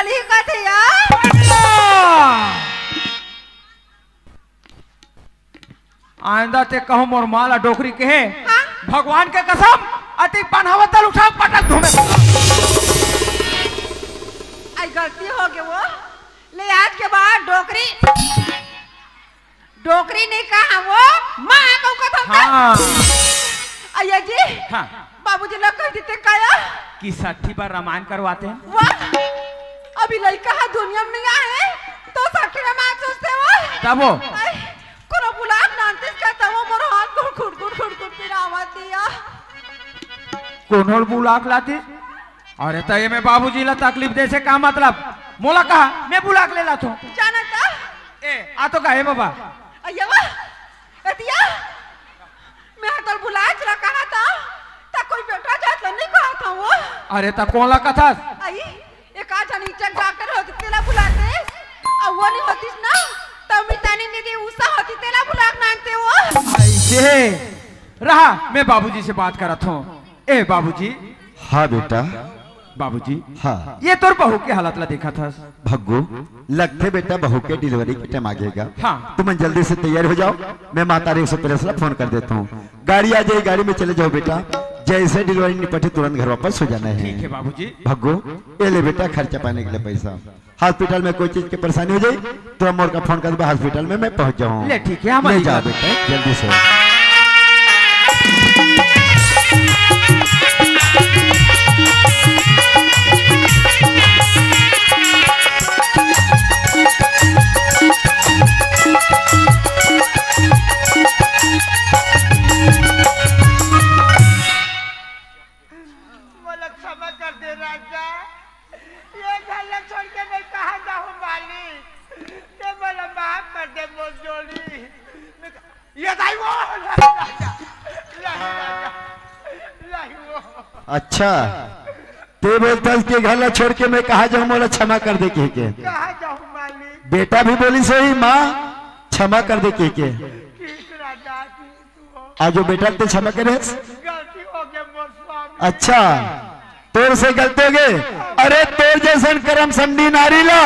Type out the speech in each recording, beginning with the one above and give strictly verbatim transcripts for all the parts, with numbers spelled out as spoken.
ठीक हे यार। आइंदा ते कहूँ मोर माँ ला डोकरी कहे, हाँ? भगवान के कसम, अति पनहवतल उठा पटक धुमे। आई गलती हो गे वो, ले आज के बाद डोकरी, डोकरी नहीं कहा वो, माँ कहूँ कथों। हाँ। अइया जी, हाँ। बाबूजी ला कह देते काया? कि सट्ठी बार रामायण करवाते हैं। वाह, अभी लइका हा दुनिया में नहीं आए, तो सट्ठी रामायण सोचते हो? तब वो? अई, कोनो बुलाक नानतीस का तब वो मोर हाथ गुड़गुड़, गुड़गुड़, गुड़गुड़ पिरावत दिया। कोनो बुलाक लातीस? अरे त एमे बाबूजी ला तकलीफ दे से का मतलब? मोला कहा, मैं बुलाक ले लाथों। जाना का? ए, आ तो का हे बाबा? अइया वाह, एतिया, मैं हा तोला बुलाए चला कहा था, त कोई बेटा जात ला नहीं कहा था वो। अरे त कोन ला कथस? अई, एक आध जन इज्जत डॉक्टर होती तेला बुलाते, अउ वो नहीं होतीस ना, त मितानी दीदी उषा होती तेला बुलाक नानते वो। ऐसे रहा, मैं बाबूजी से बात करत हूँ। ए बाबूजी। हाँ बेटा। बाबूजी। हाँ। ये तोर बहू के हालत ला देखत हस। भग्गू, लगथे बेटा बहू के डिलीवरी के टाइम आ गे गा। हाँ। तुमन जल्दी से तैयार हो जाओ, मैं माता रे से प्रेस ला फोन कर देता हूँ, गाड़ी आ जाए, गाड़ी में चले जाओ बेटा। जैसे डिलीवरी निपटे तुरंत घर वापस हो जाना है। ठीक है बाबूजी। भग्गू, ये ले बेटा खर्चा पानी के लिए पैसा। हॉस्पिटल में कोई चीज के परेशानी हो जाए तो मोर का फोन कर दे, हॉस्पिटल में मैं पहुंच जाऊँ। ले ठीक है, हम ले आ जाओ जाएंगे। बेटा जल्दी से। मोला क्षमा कर दे राजा, ये घर ला छोड़ के मैं कहाँ जाऊँ मालिक, ते मोला माफ कर दे मोर जोड़ी। मैं क-, ये दाई वो, नहीं राजा, नहीं राजा, नहीं वो। अच्छा, ते बोलथस कि घर ला छोड़ के मैं कहाँ जाऊँ, मोला क्षमा कर दे कह के। कहाँ जाऊँ मालिक? बेटा भी बोलिस होही माँ, क्षमा कर दे कह के। ठीक राजा, ठीक। आज वो बेटा ते क्षमा करे हस? गलती हो गे मोर स्वामी। अच्छा, तोर से गलती हो गे। अरे तोर जैसन करम संडी नारी ला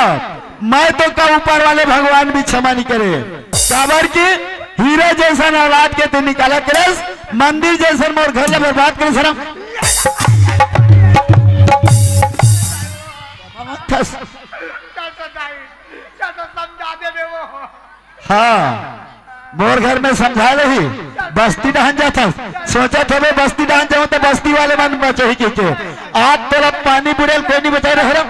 मैं तो का ऊपर वाले भगवान भी क्षमा नहीं करे। काबर कि हीरा जैसन औलाद के ते निकाला करस, मंदिर जैसन मोर घर ला बर्बाद करे सरम। चल तो दाई, चल तो समझा दे बे वो। हाँ, मोर घर में समझा रही, बस्ती डहन जाथस, सोचत हवे बस्ती डहन जाऊं तो बस्ती वाले मन बचाही कहिके। आज तोला पानी बुड़ेल कोई नहीं बचाए रहे रे।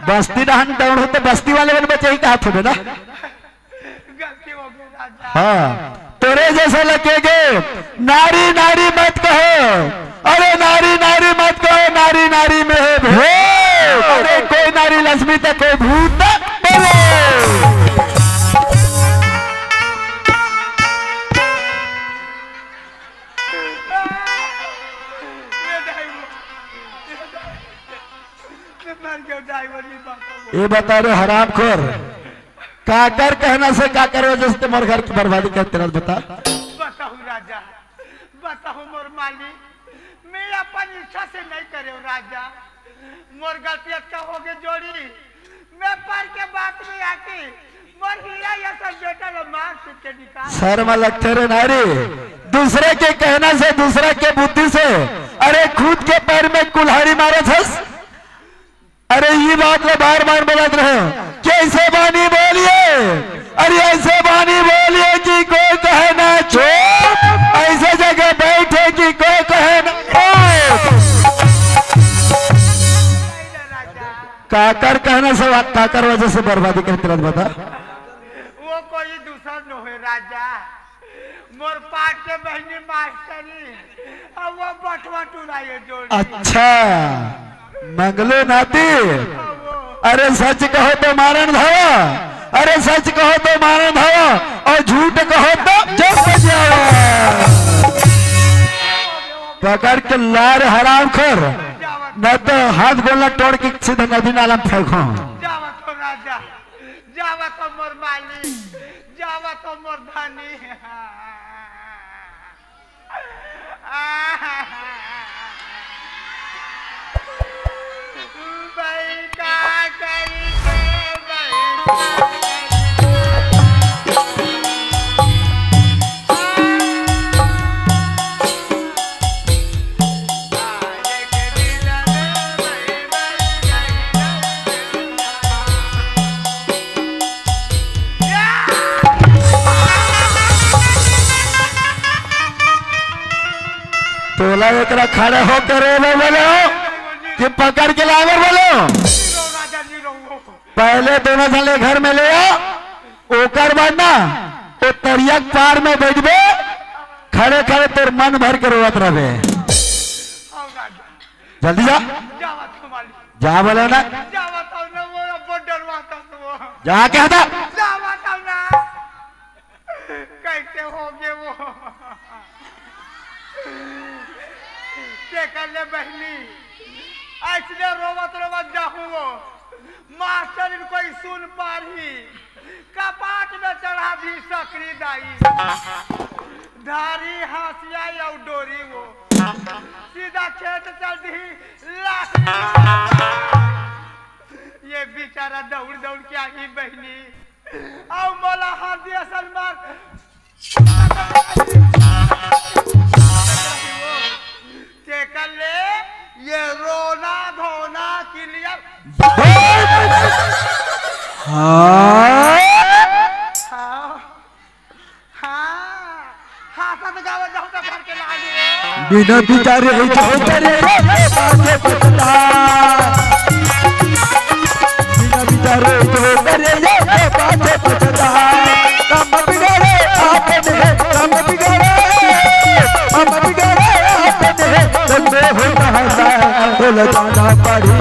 बस्ती डहन दौड़ हो तो बस्ती वाले मन बचाही कहा थे ना। गलती हो गई राजा। हाँ, तोरे जैसे लगे गे, नारी नारी मत कहो, अरे नारी नारी मत कहो, नारी नारी में है भेद। अरे कोई नारी लक्ष्मी तो कोई भूत बोलो। ये बता रे हरामखोर, काकर कहना से, काकर वजह से ते मोर घर की बर्बादी कर तेरा बता। बताओ राजा, बताओ मोर मालिक, मैं अपन इच्छा से नहीं करे राजा, मोर गलती अतका हो गए जोड़ी, मैं पर के बात में आके मोर हीरा ये सब बेटा लो मार पीट के निकाल। शर्म लगथे रे नारी, दूसरे के कहना से, दूसरा के बुद्धि से, अरे खुद के पैर में कुल्हाड़ी मारे थस। अरे ये बात ला बार बार बोलत रहे, कैसे बानी बोलिए, अरे ऐसे बानी बोलिए कि कोई कहे ना चुप, ऐसे जगह बैठे कि कोई कहे ना चुप। काकर कहना से, काकर वजह से बर्बादी करते रहत बता। वो कोई दूसर नोहे राजा, मोर पाट के बहिनी मास्टरी, अब वो बटवा टुराए जोड़ी। अच्छा, मंगलो नाती, अरे सच कहो तो मारन धावा, अरे सच कहो तो मारन धावा, और झूठ कहो तो जब बजावा। पकड़ के लार हरामखोर, न तो हाथ गोला तोड़ के सीधा नदी नाला में फेंको। जावा तो राजा, जावा तो मोर मालिक, जावा तो मोर धनी। भाई का करी के, भाई का करी। तोला एकरा खड़े होके रे बोलो कि पकड़ के लावर बोलो। पहले दोनों झन ले घर में ले आ, ओकर बाद ना तो तरिया के पार में बैठबे, खड़े खड़े तोर मन भर के रोवत रहबे। जल्दी जा, जा बोले ना, जा। क्या था? कैसे हो गे वो? तेकर ले बहिनी, अइसने रोवत रोवत जाहूँ वो। मास्टर इन कोई सुन पारही, कपाट में चढ़ा दी सकरी दाई। धारी हांसिया अउ डोरी वो, सीधा खेत चल दी लाठी। ये बेचारा दौड़ दौड़ के आही बहिनी, अउ मोला हाथ दिया सलमान। तेकर ले ये रोना धोना क्लियर। हाँ। हाँ। हाँ। हाँ, सब गावा जाऊं तो घर के लागे। बिना विचारे जो करे रे बाजे बजता। बिना विचारे जो करे रे बाजे बजता। कम बिगड़े आपने, कम बिगड़े, कम बिगड़े आपने। तुमने हो कहा था, बोल जाना पड़ी।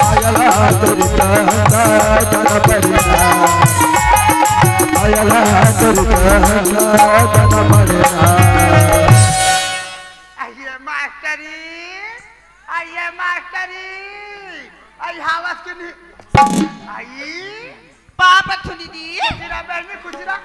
आयला तेरी चाहता जाना पड़ी। आयला तेरी चाहता जाना पड़ी। आइए मास्टरी, आइए मास्टरी, आई हावस के नहीं, आई। पाप थुनी दी। खुशी रहा बहनी, खुशी रहा।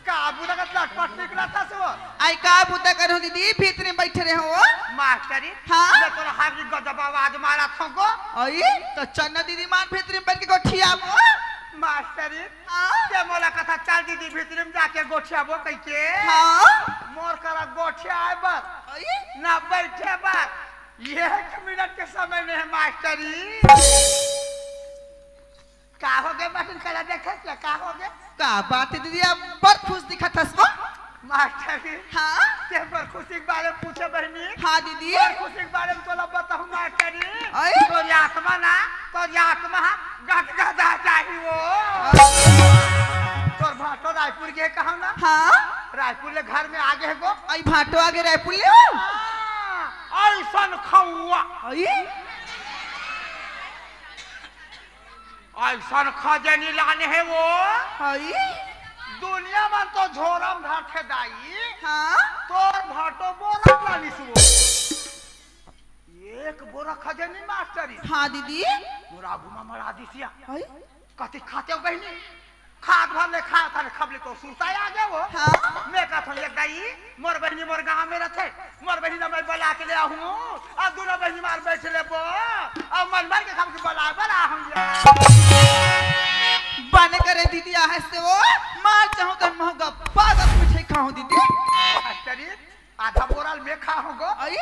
का बुता का लटपट निकला था सो? आई का बुता करूं दीदी, भीतरी में बैठे रहे हो। मास्टरी, हाँ? मैं तोरा हाथ की गजब आवाज मारा था को। आई, तो चन्ना दीदी मान भीतरी में बैठ के गोठिया वो। मास्टरी, हाँ? ते मोला कथा चल दीदी भीतरी में जाके गोठिया वो कह के। हाँ? मोर करा गोठिया आए बर, आई? ना बैठे बर। एक मिनट के समय में है मास्टरी। का हो गे बहिन, कला देखे से का हो गे? का बात है दीदी, आप बड़ खुश दिखत हस वो। मास्टरी, हाँ? ते पर खुशी के बारे में पूछे बहिनी। हाँ दीदी। पर खुशी के बारे में तोला बताऊं मास्टरी। आई? तोर आत्मा ना, तोर आत्मा गदगदा जाही वो। आई? तोर भाटो रायपुर गे कहा ना? हाँ? रायपुर ले घर में आगे है गो। आई भाटो आगे रायपुर ले? हाँ, ऐसन खौआ। आई? अइसन खजनी लाने हे वो। हई? दुनिया मन तो झोरा म धरथे दाई। हाँ? तोर भाटो बोरा म लानिस वो। एक बोरा खजनी मास्टरी। हाँ दीदी। मोर आगू म मड़ा दिसिया। हई? कति खाते हो बहिनी? खात भर ले खात हन, खबले तो सुरता आ गया वो। हाँ? मैं कहत हूँ, "ये दाई, मोर बहिनी मोर गाँव में रहथे, मोर बहिनी मैं बला के ले आहूँ, अउ दुनो बहिनी मार बैठ लेबो, अउ मन मार के खब के बला बला आहूँ ये।" बने करे दीदी, आहे से वो मार चाहूँ तो महंगा पागल मिठाई खाऊँ दीदी। मास्टरी, आधा बोरा ल मैं खाहूँ गो। अई?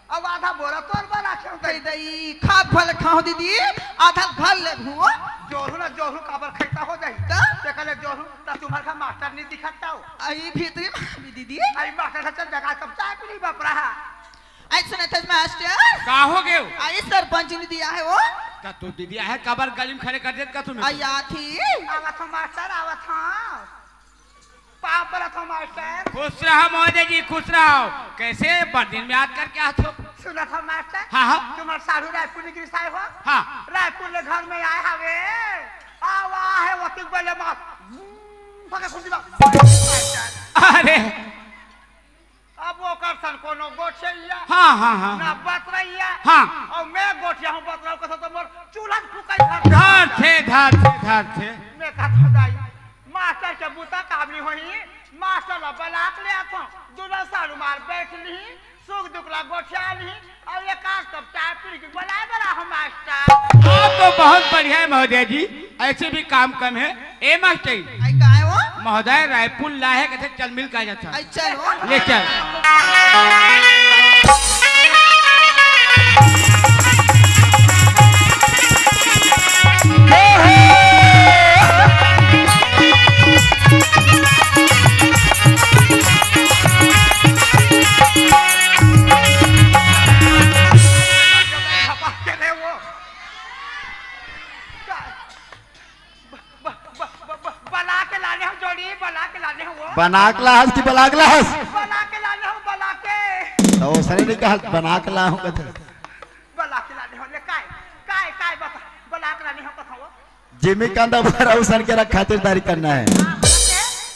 अउ आधा बोरा तोर बर राखे हूँ कही दई। दई, खा भले खाहूँ दीदी, आधा घर ले घूमो। जोरू ना जोरू काबर खैता हो जाही। त? ते कहले जोरू, त तुम्हर का मास्टर नहीं दिखत हो। अई भीतरी में भी दीदी। अई मास्टर का चल जगह सब चाय पी ली बाप रहा। अई सुनत हस मास्टर? का हो गयो? अई सरपंच ने दिया है वो। त तू दीदी आहे काबर गली में खड़े कर देत का तूने? अई आथी। आवत हूँ मास्टर, आवत हूँ। पाँव परत हूँ मास्टर। खुश रहो महोदय जी, खुश रहो। कैसे बड़ दिन में याद करके आत हो? सुनत हूँ मास्टर। हाँ, हाँ। तुम्हर साढ़ू रायपुर निकरी साय हो? हाँ। रायपुर ले घर में आए हवे। आवा है वो तिक बले मार। फके खुशी बा। अरे। अब ओकर सन कोनो गोठिया। हाँ, हाँ, हाँ। ना बतरैया। हाँ। अउ मैं गोठिया हूँ, बतराव कथो तो मोर चूल्हा फुकाई धर। धर थे, धर थे, धर थे। मैं कहत हूँ दाई, मास्टर के बूता काबली होही, मास्टर ला बलाक ले आथों, दूनों साढ़ू मार बैठ लिही, सुख दुख ला गोठिया लिही, अउ एक आध कप चाय पी के बलाए बला हो मास्टर। आप तो बहुत बढ़िया है महोदय जी, ऐसे भी काम कम है। ए मास्टर, आई का है वो? महोदय रायपुर ला है, कहते चल मिल का जाता। आई चल वो। ले चल। बना के लाने हो जोड़ी, बना के लाने हो वो। बना के लाहस कि बला के लाहस? बना के लाने हो, बना के। तो ओसने नहीं कहा, बना के लाहूं कथे। बना के लाने हो, ले काय, काय, काय बता, बना के लाने हो कथा वो। जिमी कांदा भरा उसन के रख खातिरदारी करना है। हाँ,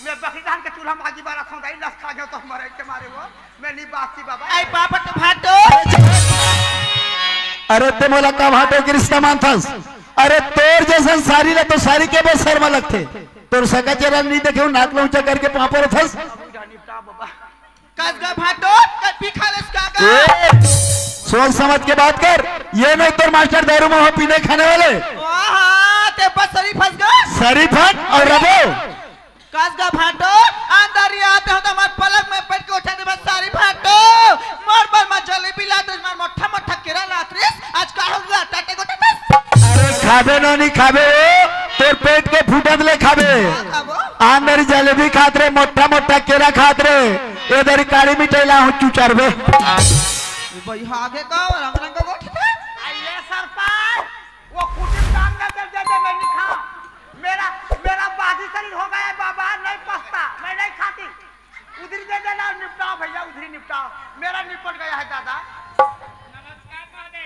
मैं बकरी धान के चूल्हा मागी बारा था, दाई लस खा गयो तो मरे के मारे वो। मैं नहीं बात की बाबा। आई पापा तो भाटो। अरे ते मोला का भाटो के रिश्ता मानथस? अरे तोर जैसन सारी ला तो सारी के बस शर्मा लगथे। तोर सका चेहरा नहीं देखे, नाक ला ऊंचा करके पापा रथस। निपटा बाबा। कसगा भाटो, कभी खा लेस का का? ए, सोच समझ के बात कर। ये नहीं तोर मास्टर दारू महुआ पीने खाने वाले। वाह, ते बस सरी फंस गए। सरी फन और रबो। कसगा भाटो, अंदर ही आते हो तो हमार पलक में बैठ के उठा दे बस सारी भाटो। मोर बर मा जलेबी लात रिस, मार मोठा मोठा केरा लात रिस, आज का हो गया, टाटे गोटे दस। अरे खाबे नो नहीं खाबे हो, तोर पेट के फूटत ले खाबे। का खाबो? अंदर जलेबी खात रे, मोठा मोठा केरा खात रे, इधर काली मिठाई ला हूँ चुचरबे। भाई आगे का रंग रंग का गोठी था। आइए सरपंच, वो कुटिम दान में दे दे, मैं नहीं खा। मेरा, मेरा बादी शरीर हो गया है बाबा, नहीं पचता, मैं नहीं खाती। उधरी दे देना, निपटाओ भैया, उधरी निपटाओ। मेरा निपट गया है दादा।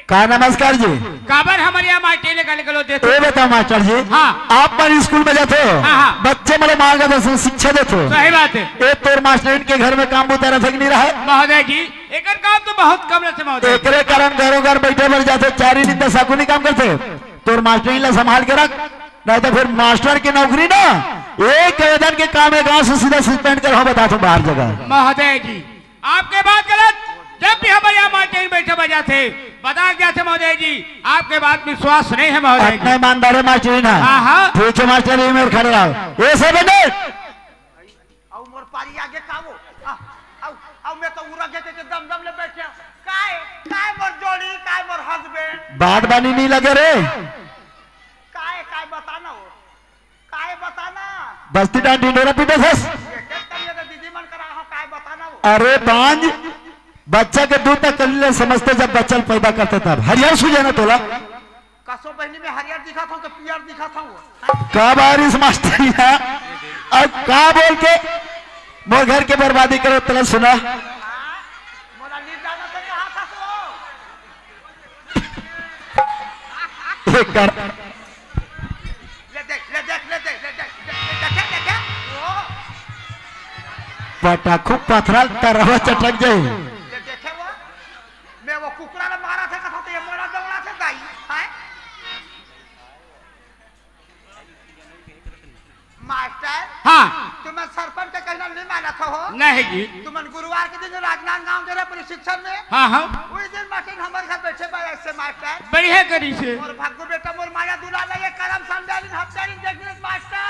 का नमस्कार जी? काबर हमर यहाँ माटी ले गाली गलौज देत हो? ए बताओ मास्टर जी, हाँ। आप मन स्कूल में जाते हो, हाँ, हाँ। बच्चे मन ला मार्गदर्शन शिक्षा देते हो। सही बात है। ए तोर मास्टरिन के घर में काम बुता रथे कि नहीं रहे? महोदय जी, एकर काम तो बहुत कम रहते महोदय जी। एकरे कारण घरों घर बैठे बर जाते, चारी निंदा साकुनी काम करते। तोर मास्टरिन ला संभाल के रख। नहीं तो फिर मास्टर की नौकरी ना, एक आवेदन के काम है, गांव से सीधा सस्पेंड कर, हाँ, बता तुम बाहर जगह। महोदय जी, आपके बात गलत। जब भी हम यहाँ मास्टर बैठे बजा थे, बता गया थे महोदय जी, आपके बात विश्वास नहीं है महोदय जी। इतना ईमानदार है मास्टर ना। हाँ, हाँ। ठीक है मास्टर, ये मेरे खड़े रहो। ये सब बंदे। अउ मोर पारी आगे का वो? आ, अउ, अउ मैं तो उरा के, के दम दम ले बैठे हूँ। काय, काय मोर जोड़ी, काय मोर हस्बैंड? बात बानी नहीं लगे रे। काय, काय बताना हो? काय बताना? बस्ती डांड ढिंढोरा पीटे सस। ये क्या करिए तो दीदी मन करा हो, काय बताना हो? अरे बांझ, बच्चा के दूध तक कल ले समझते जब बच्चा पैदा करते तब। हरियर सूझे ना तोला। कसो बहिनी में हरियर दिखा था तो पियर दिखा था वो। का बारिश मास्टर यहाँ? अब का बोल के मोर घर के बर्बादी करो तला सुना। मोला ली जाना तो कहा था तो। एक कर। ले देख, ले देख, ले देख, ले देख, ले देख, ले देख, ले देख, वो। पटाखू पथरा तरवा चटक जाए। ले देखे वो। मैं वो कुकरा ला मारा था, कथा तो ये मोला दौड़ा था दाई, हैं? मास्टर, हाँ। तुमन सरपंच के कहना नहीं मानत हो? नहीं जी। तुमन गुरुवार के दिन राजनांदगांव दे रहे प्रशिक्षण में। हाँ, हाँ। उस दिन मास्टर हमारे घर बैठे बा ऐसे मास्टर। बढ़िया करी से। और भग्गू बेटा मोर माया दुलार लगे करम संडालिन हफ्तारिन देख ले मास्टर।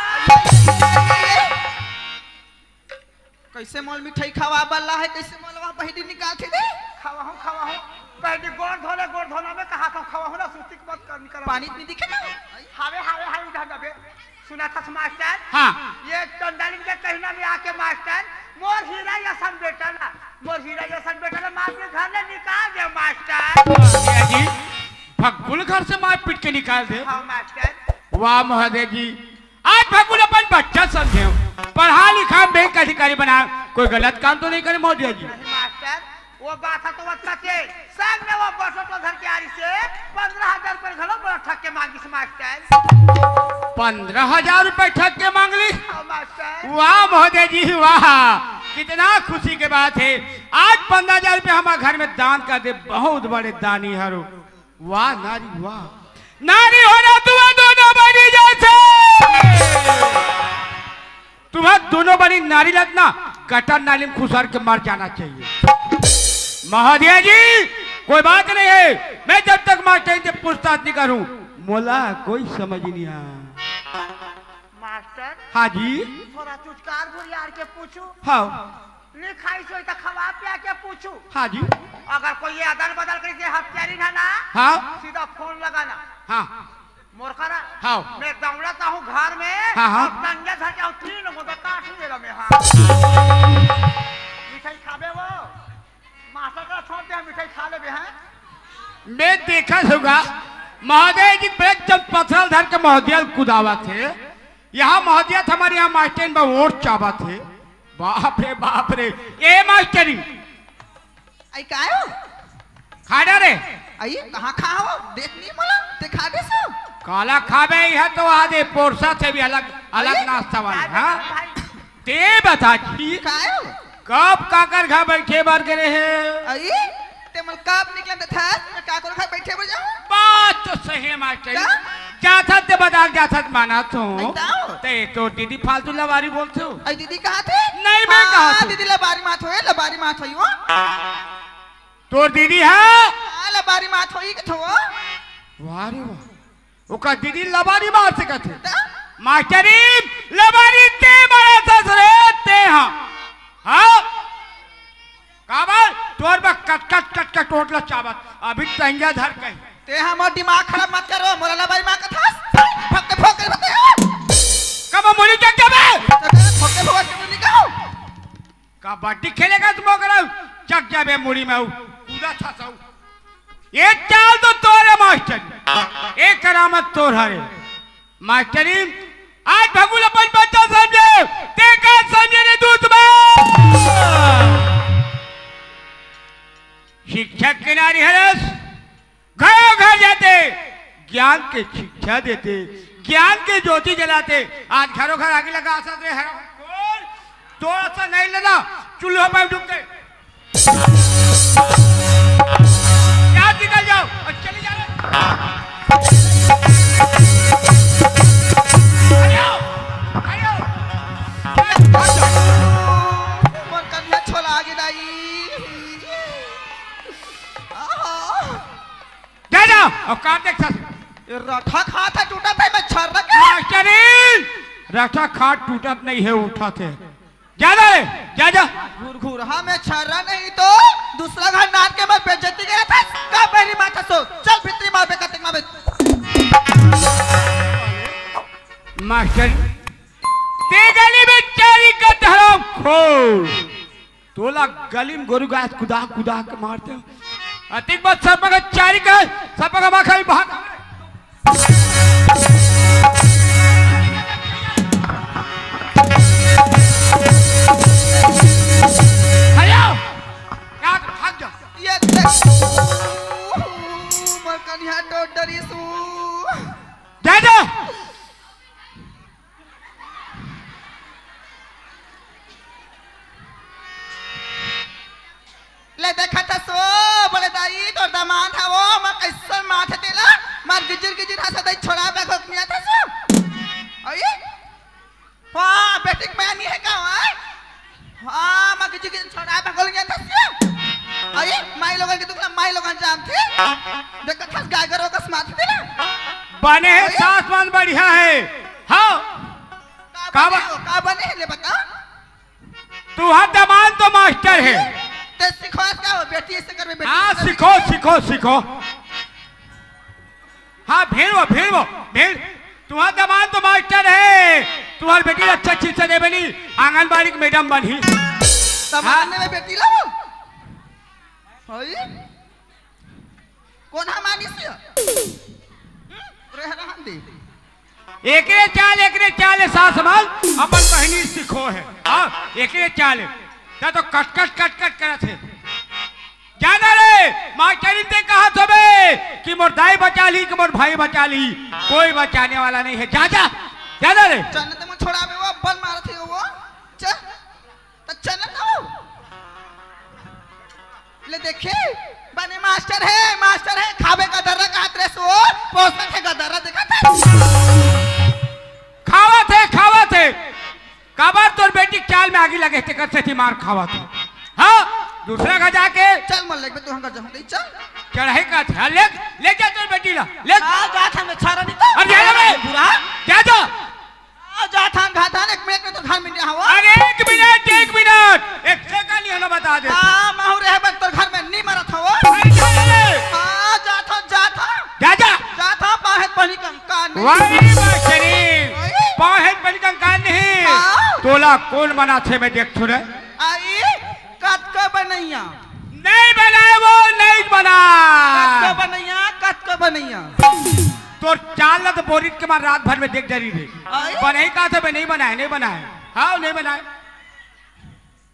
कैसे मोल मिठाई खवा बल्ला है, कैसे मोल वहाँ बहिनी निकाल थे दे? खवाहूँ, खवाहूँ। पहली गोड़ धोले, गोड़ धोना में कहा था, खवाहूँ ना, सुस्ती मत कर, निकल। पानी भी दिखे ना? हावे, हावे, हावे, उधर जाबे। सुना था मास्टर? हाँ। ये चंडालिन के कहना में आके मास्टर, मोर हीरा यसन बेटा ना, मोर हीरा यसन बेटा ना, माँ के घर ले निकाल दे मास्टर। भैया जी, भग्गुल घर से मार पीट के निकाल दे। हाँ मास्टर। वाह महोदय जी, आज भगुल अपन बच्चा समझे हो, पढ़ा लिखा बैंक अधिकारी बना, कोई गलत काम तो नहीं करे महोदय जी? नहीं मास्टर, वो बात है तो वो सच है। संग में वो बसो तो धर के आ रही से पन्द्रह हजार रुपये घलो बड़ा ठग के मांगी से मास्टर। पन्द्रह हजार रुपये ठग के मांग ली? हाँ मास्टर। वाह महोदय जी वाह, कितना खुशी के बात है। आज पन्द्रह हजार रुपये हमारे घर में दान कर दे, बहुत बड़े दानी हरो। वाह नारी वाह, नारी होना तुम दोनों बनी जैसे। तुम्हें दोनों बड़ी नारी लतना गटर नाली में खुसर के मर जाना चाहिए। महोदया जी, कोई बात नहीं है, मैं जब तक मास्टर से पूछताछ नहीं करूं, मोला कोई समझ नहीं आया। मास्टर, हाँ जी। थोड़ा चुचकार घुरियार के पूछू। हाँ। नहीं खाई सोई तो खवा पिया के पूछू। हाँ जी। अगर कोई ये अदल बदल करके हथियारी ना ना, हाँ। सीधा फोन लगाना। हाँ। मोर करा। हाँ। मैं दौड़त आहूँ घर में, हाँ, हाँ। और तंगे धर के आहूँ, तीन मुद्दा काट लेला मैं, हाँ। मिठाई खाबे वो? मास्टर करा छोड़ दे, मिठाई खा लेबे, हैं? मैं देखा होगा, महोदय जी ब्रेक जब पथरल धर के महोदय कुदावा थे, यहाँ महोदय हमारे यहाँ मास्टर में वोट चाबा थे। बाप रे, बाप रे, ए मास्टरी, आई काय हो? खा डा रे। आई कहाँ खा हो? देख नहीं मोला, दिखा दे सो। काला खाबे, यह तो आधे पोरसा से भी अलग, अलग आई? नाश्ता वाला, हाँ? ते बता जी, काय हो? कब काकर घर बैठे बर करे हे? आई, ते मोला कब निकलन देथस, मैं काकर घर बैठे बर जाऊँ? बात तो सही है मास्टर। का? जाथत ते बजार जाथत माना तो। आई ताओ। ते तो दीदी फालतू लबारी बोलथो। आई दीदी कहा थे? नहीं, मैं हाँ, कहा थे। दीदी लबारी मात होए, लबारी मात होई वो। तोर दीदी है? हाँ, लबारी मात होई के थो। वाह रे वाह। ओकर दीदी लबारी मार सकत हे। त? मास्टरी, लबारी ते मारत हस रे, ते हा। हाँ? काबर? तोर बा कट, कट, कट, कट टोटला चाबत। अभी तंगिया धर कहीं। ते हा मोर दिमाग खराब मत करो, मोला लबारी मार कथस। फक्के फोक के बता। कब मोरी जग जाबे? तो कहना फक्के फोक के नहीं कहो। कबड्डी खेलेगा तुम अगर चक जाबे मुड़ी में, कूदा था सब। ये चाल तो तोरे मास्टर, एक करामत तोर हरे। मास्टरी, आज भगुल अपन बच्चा समझे, ते का समझे रे दूध में। शिक्षक किनारी हरस, घरों घर जाते, ज्ञान के शिक्षा देते, ज्ञान के ज्योति जलाते। आज घरों घर आगे लगा आसत रे, हर कौन? थोड़ा सा नहीं लेना, चूल्हा पे डूब गए। क्या निकल जाओ और चले जा रहे। अरे आओ, अरे आओ। मोर कन्या छोला आगे दाई। आहा। जा, जा, औकात देख सस। ये रठा खात हे, टूटत हे, मैं छर्रा के। मास्टरी, रठा खात टूटत नहीं है, उठत हे। जा, जा रे, जा, जा। घुरघुरहा में छर्रा नहीं तो दूसरा घर नार के मैं बेइज्जती करत हस। का पैरी माथा सो? चल भितरी मार बे, कतक मार बे। मास्टरी, ते गली में चारी कत हरामखोर। तोला गली में गोरू गाय कुदा कुदा के मारते हो। अतिक बात सरपा का चारी का, सरपा का माखा भी भाग। अरे आओ। क्या भाग जा। ये देख। मोर कन्या तो डरी सू। जा, जा। ले देखत हस ओ, बड़े दाई, तोर दमांद हवो, मैं कैसन माथे तेला, मार गिजिर गिजिर हंसा दई छोड़ा बे घोकनिया था सो। अई? वाह, बेटी के मैं नहीं है का, वाह? हाँ, मैं गिजिर गिजिर छोड़ा बे घोकनिया था सो। अई, माई लोगन के दुख ला, माई लोगन जानथे। देखत हस गाय गरु कस माथे तेला। बने हे, अई? सास मन बढ़िया हे। हाँ। का का बा- बने हो? का बने हे, ले बता। तुहार दमांद तो मास्टर हे। ते सिखो, का हो, बेटी ऐसे करबे, बेटी हाँ, ऐसे करबे। सिखो, सिखो, सिखो। हाँ, भीड़ वो, भीड़ वो, भीड़। तुहार दमांद तो मास्टर हे। तुहार बेटी अच्छा शिक्षा देबे नी, आंगनबाड़ी के मैडम बनही। तब हाँ। आने में बेटी ला वो। होई? कोन हा मानिस हे? हम्म? रे रहन दे। एकरे चाल, एकरे चाल, सास मन अपन बहिनी सिखो हे। हाँ, एकरे चाल हे। त तो कट, कट, कट, कट करत हे। जाना रे, मास्टरी ते कहत होबे कि मोर दाई बचा ली, कि मोर भाई बचा ली, कोई बचाने वाला नहीं है। जा, जा, जाना रे। चल, ते मैं छोड़ाबे, वो बल मारत हे वो। चल। त चल न हो। ले देखे, बने मास्टर हे, मास्टर हे, खाबे गदर्रा कहत रहे सो, पोसत हे गदर्रा देखत हे। खावत हे, खावत हे। काबर चाल में आगी लगे, तेकर सेती मार खावत हे। हाँ, दूसरा घर जाके चल, मन लगबे, तू हम घर जाहूं, नहीं चल। चढ़ाई का ध्यान ले, ले जा तोर बेटी ला, ले। आ, जात हन, मैं छारा नहीं तो। अब जा ना बे। बुरा। जा तो। आ, जात हन, घात हन, एक मिनट में तो घर में नहीं आवा। अरे, एक मिनट, एक मिनट, एक सेकंड, ये ना बता दे। हाँ, महू रहे बस तोर घर में नहीं मरत हवा। अरे, जा ना बे। आ, जात हन, जात हन। जा, जा। जात हन, पाहे पानी कंकाल नहीं। वाह, वाह, शरीफ। वाह। पाहे पानी कंकाल नहीं। हाँ। तोला कौन बनाथे, मैं देख छुड़े। आई, कतका बनैया? नहीं बनाए वो, नहीं बना। कतका बनैया, कतका बनैया? तोर चाल ला तो बोरित के मार रात भर में देख डरी रे। आई? बनाई का था बे, नहीं बनाए, नहीं बनाए। हाँ, नहीं बनाए।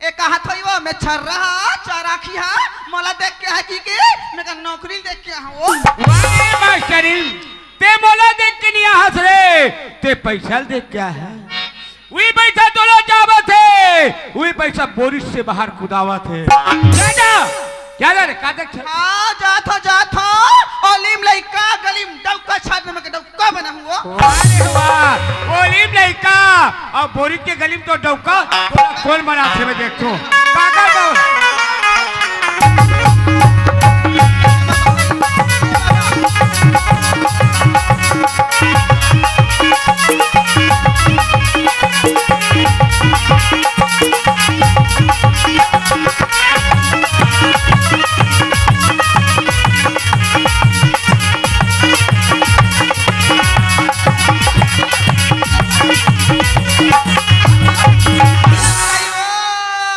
ए, कहा थई वो, मैं छर्रा हा, चाराखी हा, मोला देख के हा की के, मैं का नौकरी देख के हा वो। वाह, मास्टरी, ते मोला देख के नहीं आहस रे, ते पैसा देख के आहे। वही पैसा तोला जावत हे, वही पैसा बोरिस से बाहर कुदावत हे। जा, जा, जा रे, का देख छे? हाँ, जात हो, जात हो। ओलिम लइका, गलिम डौका, छात में के डौका बना हुआ। वाह रे वाह, ओलिम लइका, अब बोरिस के गलिम तो डौका, तोला कौन बना छे में देख तो। काका तो।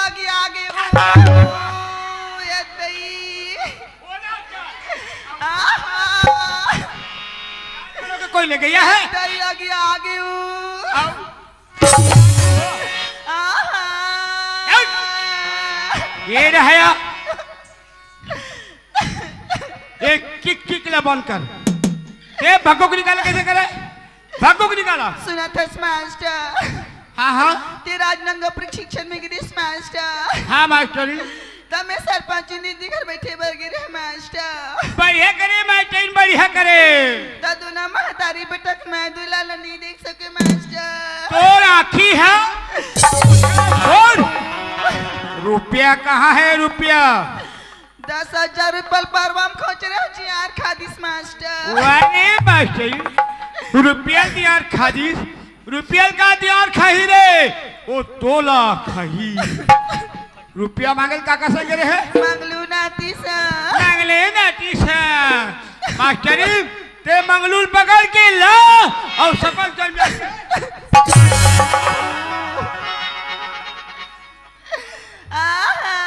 आगे, आगे, ओ, ओ, ये दई। आहा। कोई ले गया है? दई आगे, आगे, ओ। आओ। आहा। आओ। ये रहा। एक किक, किक ला बंद कर। ये भक्कू को निकाल कैसे करे? भक्कू को निकाला। सुना थस मास्टर। हाँ, हाँ। ते राजनांदगांव प्रशिक्षण में गिरिस मास्टर। हाँ, मास्टरी। त मैं सरपंच निधि घर बैठे बर गिरे मास्टर। बढ़िया करे, मास्टर, बढ़िया करे। त दूना महतारी बेटक मैं दुला ला नहीं देख सके मास्टर। तोर आँखी है? और रुपया कहाँ है, रुपया? दस हजार रुपया परवा म खोज रहे हो जी यार, खादिस मास्टर। वाह रे मास्टर, रुपया दियार खादिस, रुपया का दियार खाही रे, ओ तोला खाही। रुपया मांगल काका संग रहे? मंगलू नाती सा। मंगले नाती सा। मास्टरी, ते मंगलू ल पकड़ के ला अउ सकल जन आहा।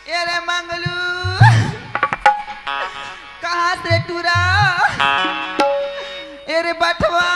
ए रे मंगलू, कहाँ से टूरा? ए रे बठवा,